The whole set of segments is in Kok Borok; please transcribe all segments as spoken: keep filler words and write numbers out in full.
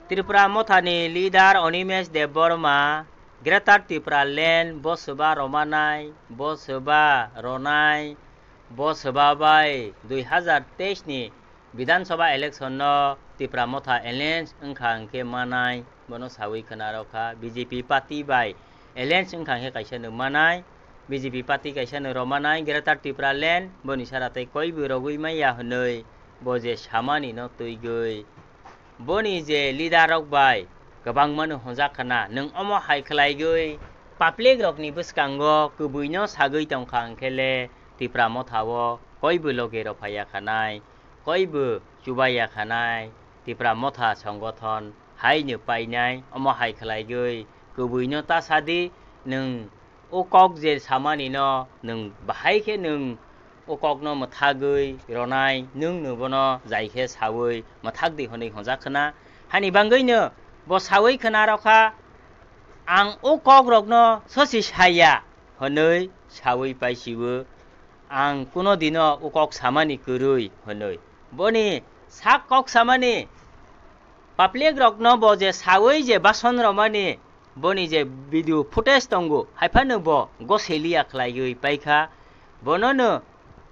Tripura Mothani leader Animesh Debbarma, Greater Tipraland bo swba romanai, bo swba ronai, bo swba bai dui hazar teis ni Bidhan Sabha election no Tipra Motha alliance wngkha hwnkhe manai, bono sawi khwna rwkha. B J P party bai alliance wngkha hwnkhe kaisa no manai, B J P party kaisa no rw manai, Greater Tipraland boni sara tei koibo rogwi manya hwnwi bo je samani no twigwi. Boni je leader rok bai kwbangma no hwnjak khwna, nwng omo hai khwlaigwi public rokni bwskango kwbwino sagwi tongkha hwnkhe le Tipra Motha o koibo loge rw phaiya khanai, koibo chubaiya khanai, Tipra Motha songothon haino painai, omo hai khwlaigwi kwbwino ta sadi, nwng o kok je samani no nwng bahai khe nwng o kokno mwthagwi ronai, nwng no bono jai khe sawi mwthak di hwnwi hwnjak khwna. Hani bangwi no bo sawi khwna rokha, ang o kok rokno sosi saya hwnwi sawi paisiwo, ang kuno dino o kok samani kwrwi hwnwi. Boni sak kok samani public rokno bo je sawi je bason romani, boni je video footage tongo, haiphano bo goseliya khlaiwi paikha. Bonono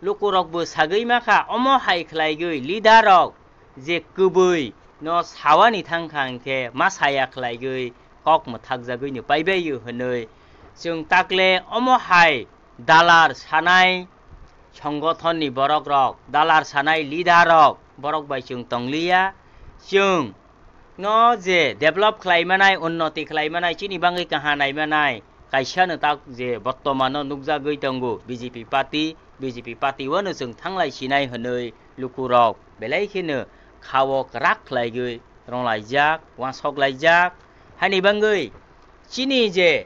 lukurokbo sagwi makha, omo hai khlaigwi leader rok je kwbwi no sawani thangkha hwnkhe ma saya khlaigwi kok mwthakjagwino paibaio hwnwi. Chwng takle omo hai dalar sanai songothonni borok rok, dalar sanai leader rok, borok bai chwng tongliya. Chwng no je develop khlai manai, unnoti khlai manai, chini bangwi kaha nai manai, kaisa no tak je bortomano nukjagwi tongo B J P party, B J P party o no chwng thanglai sinai hwnwi lukurok belai kheno khao kwrak khlaigwi ronglaijak, wansok laijak. Hani bangwi chini je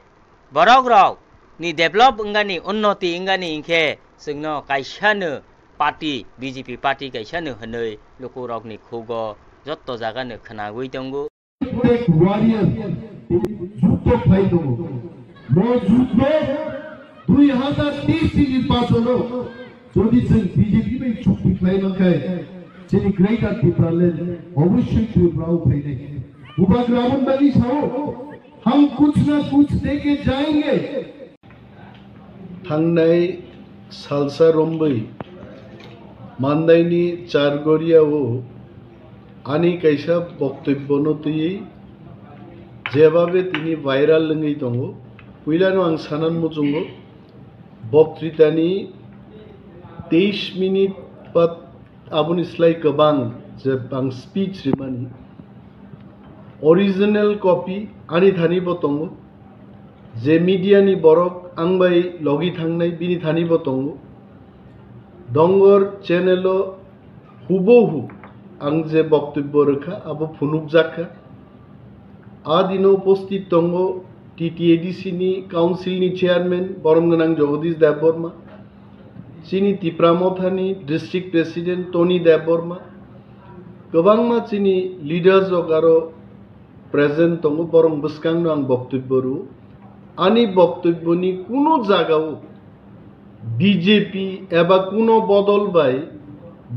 borok rok ni develop wngani, unnoti wngani hinkhe chwngno kaisa no party, B J P party kaisa no hwnwi lukurokni khugo jotto jaga no khwnagwi tongo. Protect warrior, juddo khlai tongo. Bo juddo dui hazar teis ni nirbachono jodi chwng B J P bai chukti khlai mankhai, chini Greater Tipraland obossoi Tripura o phainai. Bubagra aboni bagwi sao, हम कुछ ना कुछ देके जाएंगे। Thangnai salsa romwi mandaini Chargoria o ani kaisa boktobbono twiwi jebabe tini viral wngwi tongo. Puilano ang sanan muchungo, boktritani teis minute ba aboni slai kwbang je ang speech rimani. Original copy ani thani bo tongo. Je media ni borok ang bai logi thangnai bini thani bo tongo. Dongor channel o hubohu ang je boktobbo rwkha abo phunukjak kha. A dino upasthit tongo T T A D C ni council ni chairman borom gwnang Jagadish Debbarma, chini Tipra Motha ni district president Tony Debbarma, kwbangma chini leaders rok aro present tongo, borok bwskang no ang boktobbo rw. Ani boktobbo ni kuno jaga o B J P eba kuno bodol bai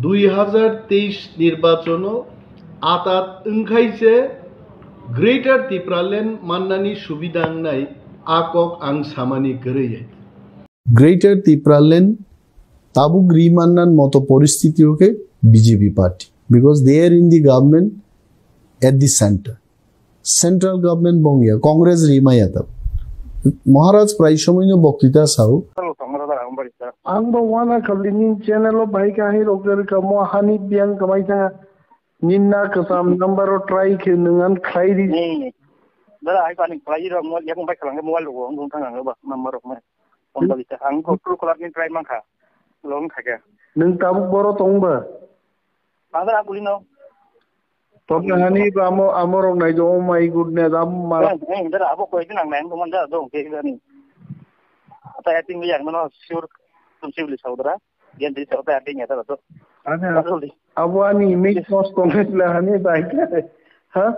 dui hazar teis nirbachono atat wngkhai se Greater Tipraland mannani subida wngnai a kok ang samani kwrwi. Greater Tipraland tabuk ri mannan moto poristiti o khe B J P party, because they are in the government at the center. Central government bongya, Congress rimaya ta. Maharaj prai somoino boktita sao. Ang bo wana khalini channel o bahai kahi rok rwkha mo hani biyang kwmai thanga. Ninna kwcham number o try khe nwng an khlai di. Hmm. Dara hai pani khlai di rok mo yakung bai khalang mobile rok ang thang ang ba number rok mo. Phone kali ta ang ko true caller ni try mankha. Long thake. Nwng tabuk boro tong ba? Ang dara kulino. Toke hani ba amo, amo rok nai do, oh my goodness, amo mala. Eh, eh, dara abo koi din ang nai, ang man dara do, ke dani. Ata yating yang no sure tum sibli saudara. Yan di saudara yating ya dara do. Ani abo ani image loss tong le hani bai. Ha?